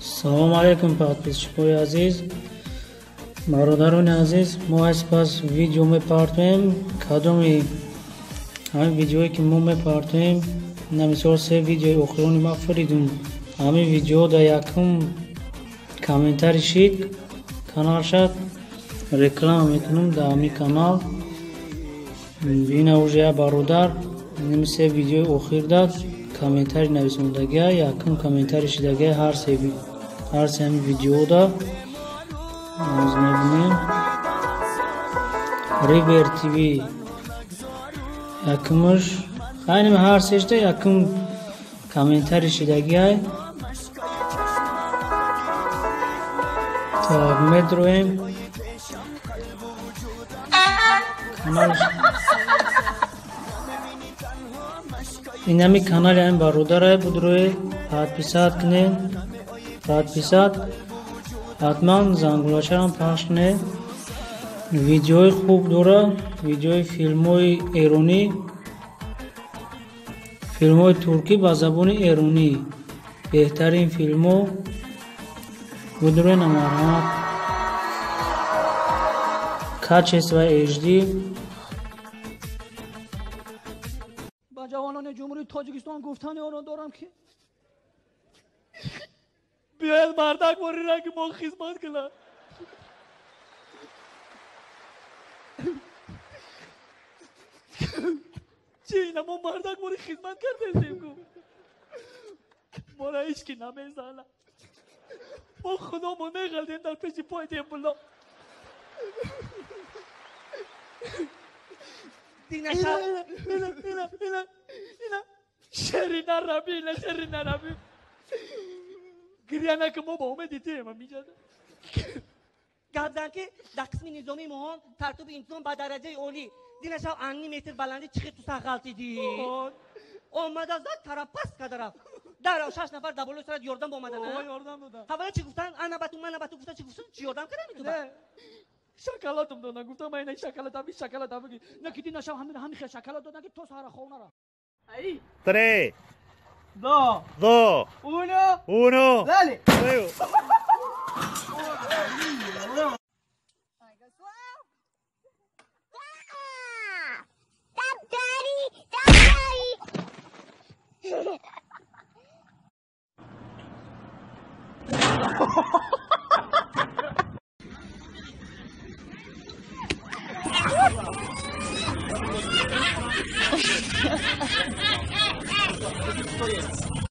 Салом алейкум, подписчикои азиз, бародарони азиз. Мо аз пас видео мепартоем. Кадоми ҳамин видеое ки мо мепартоем, на мисол се видеои охирони ма фиридум, ҳамин видео дар якум комментари шид, канал шад, реклама мекунам дар ҳамин канал. Ина уже я бародар инами се видеои охир дад комментари нависондагия, якум комментари шидагия ҳар се ҳамин видеода. Аз мебинем Ривер ТВ якумаш, хайнем ҳар сешта якум комментари шидагиай. Так, медроем канал. Инами канали ҳамин бародарай будрое, подписат кунед, подписат, ҳатман зангулачарам пахш кунед. Видеои хуб дора, видеои филмҳои эронӣ, филмҳои туркӣ ба забони эронӣ, беҳтарин филмҳо будрои намарҳамат. Качество HD. Ба ҷавонони Ҷумҳурии Тоҷикистон гуфтани онро дорам, ки биёяд мардак борира, ки мо хизмат кунад. Чи ина мо мардак бори хизмат кардесем, ку мора ҳеч ки намезана. Мо худомо меғалтем дар пеши пои тембуло. Шерина раби, ина шерина раби. Гиря нака, мо ба умеди тием амиҷада. Гап ки дар қисми низомии моҳон тартиби интизом ба дараҷаи олӣ. Динашав анни метр баландӣ чихи туса ғалтидӣ. Омада зад тарапаст када рафт. Дар шаш нафар дар болои сарат ёрдам омадана. Ёрдам додам. Ҳавоя чӣ гуфтан? Ана ба ту, мана ба ту гуфтан, чӣ гуфтан? Чӣ ёрдам кардами ту ба? Шоколадам додам, гуфтам ма ина шоколад, ами шоколад бигир. На ки динашав ҳамин ҳамин хел шоколад додам, ки то саҳара хов нара. Ай. Tres, dos, dos, uno, uno. Dale. Fuego. Stop, Daddy! Stop, Daddy!